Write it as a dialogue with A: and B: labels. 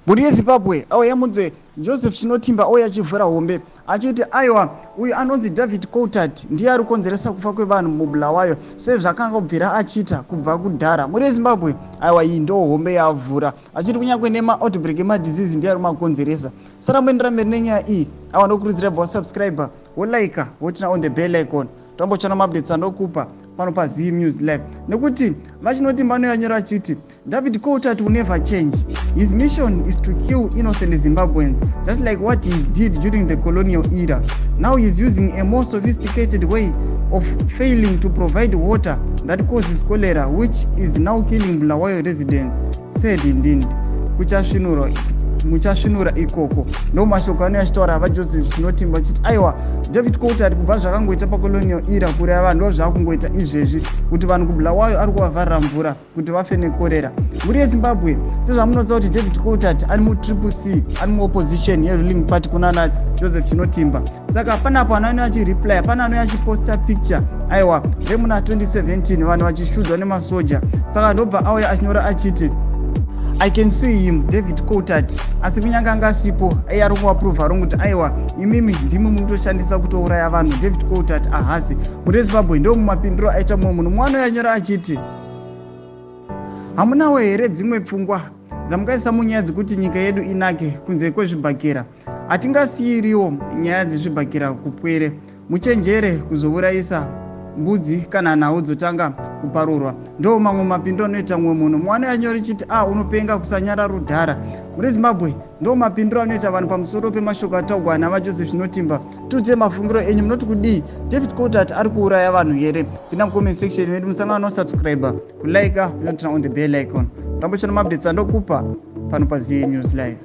A: Mhuri yeZimbabwe, auya mudze Joseph Chinotimba auya achivhura hombe achiti aiwa, uyu anonzi David Coltart ndiye ari kukonzeresa kufa kwevanhu muBulawayo sezvakanga kubvira achiita kubva kudhara. Mhuri yeZimbabwe, aiwa, iyi ndo hombe yaavhura achiti kunyange nemaoutbreak emadisease ndiye ari kumakonzeresa. Saramboendera mberi nenyaya iyi, aiwa, ndokurudzira bva wasubscribe, wolike, woturn on the bell icon, tombochana maupdates andokupa pano paZ News Live, nekuti vaChinotimba anoyanyora achiti David Coltart will never change. His mission is to kill innocent Zimbabweans, just like what he did during the colonial era. Now he's using a more sophisticated way of failing to provide water that causes cholera, which is now killing Bulawayo residents, said Ndindi. Kuchasvinura, muchasvinura ikoko. Ndo mashoko anouya achitaura vaJoseph Chinotimba achiti aiwa, David Coltart kubva zvakangoita pacolonial era kureva vanhu, ndo zvaakungoita izvezvi, kuti vanhu kuBulawayo ari kuvavharira mvura kuti vafe nekorera. Mhuri yeZimbabwe, sezvamunoziva kuti David Coltart ari muTriple C, ari muopposition yeruling party kunana Joseph Chinotimba. Saka panapo anouya achireply, pana anouya achiposta picture, aiwa, remuna 2017, vanhu vachishudwa nemasoja. Saka ndobva auya achinyora achiti, "I can see him, David Coltart." Asi kunyange anga asipo, ai ari kuvaprova wrong kuti aiwa, imimi ndimi munotoshandisa kutouraya vanhu, David Coltart ahasi. Mhuri yeZimbabwe, ndo mumapinduro aita mumwe munhu. Mwana yanyora achiti, hamunawo here dzimwe pfungwa dzamungaisa munyaya dzekuti nyika yedu inake kunze kwezvibhakera? Hatingasiyiriwo nyaya dzezvibhakera kupwere. Muchenjere kuzourayisa mbudzi kana nhau dzotanga kuparurwa. Ndo mamwe mapinduro anoita mumwe munhu. Mwana yanyora ichiti, a unopenga, kusanyara rudhara. Muri Zimbabwe, ndo mapinduro anoita vanhu pamusoro pemashoko ataugwa navaJoseph Chinotimba. Tiudze mafungiro enyu, munoti kudii? David Coltart ari kuuraya vanhu here? Pinda mucomment section medu, musangano nosubscribe, kulike, kunoturn on the bell icon, tambochana maupdates andokupa pano paZA News Live.